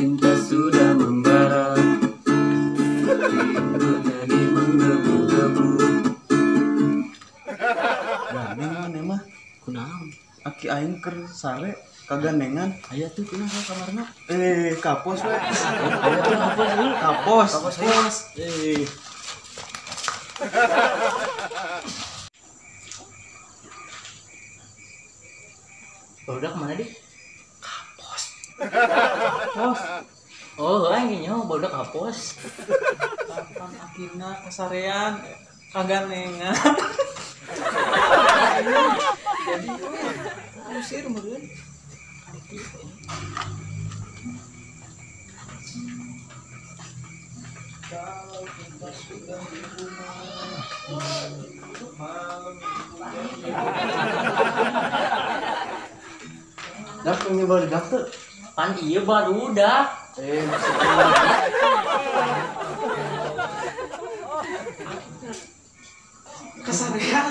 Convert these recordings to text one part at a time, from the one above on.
Cinta sudah membara, rindu jadi menggebu-gebu. Gandeng mana mah? Kunaon? Aki aing keur sare kagandengan. Aya tuh kunaon kamarna? Kapos we. Aya tuh kapos we. Kapos. Kapos. Udah kemana deh? Kapos. Kapos. Oh, aing nyaho bodoh kapos. Kapan akina kasarean kagandengan. Jadi usir meureun. Kalau kita sudah di rumah, malam Dak ini baru dak tuh. Pan iya baru dak. Kesarean.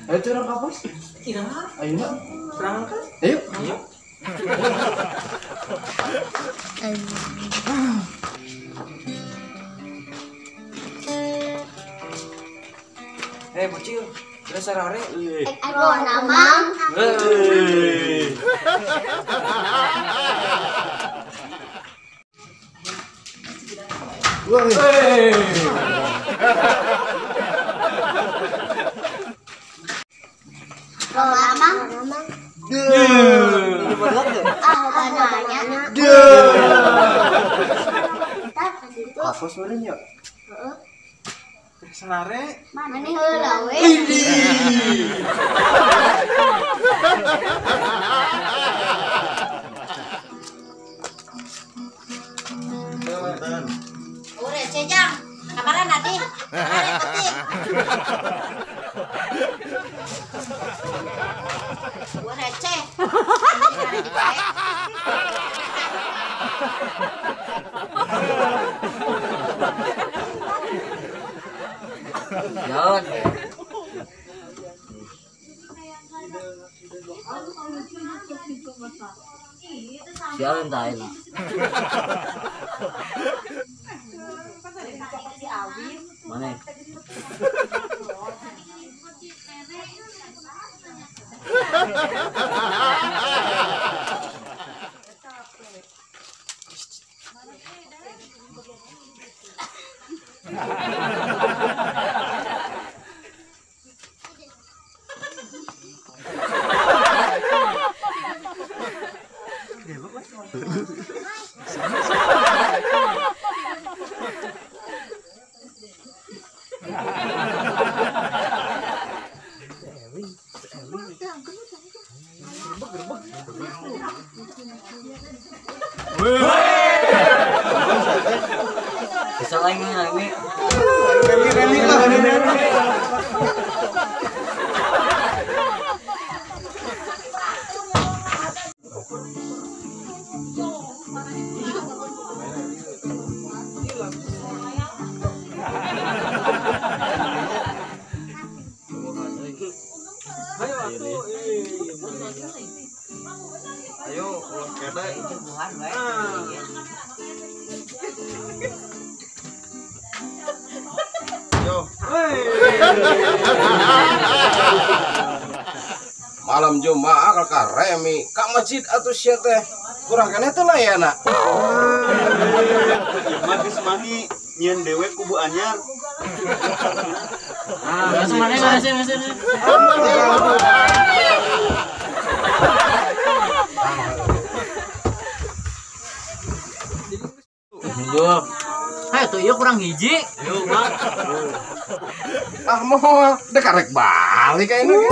Ayo curang kapos. Iya. Ayo nak. Berangkat. Ayo. Ayo. Bocil. Kira sarare. Aduh, namang. Woi. Mamang. Ah, nanya. Kapos meureun ya? Heeh. Sarare. Mana heula we. Ure cejang, kabaran adi. Are penting. Ure receh. Jalan. Siapa tahu? Mana? Bisa lagi lagi. Ayo ulah keda Yo. Malam Jumat ka remi ka masjid atuh sia teh kurang keneh teh lah ya nak. Ieu mah geus mani nyieun dewek kubu anyar. Ah, geus mane geus. Minggu. Hai tuh ieu kurang hiji. Ayo, Mak. Ah, moal dek arek balik ayeuna.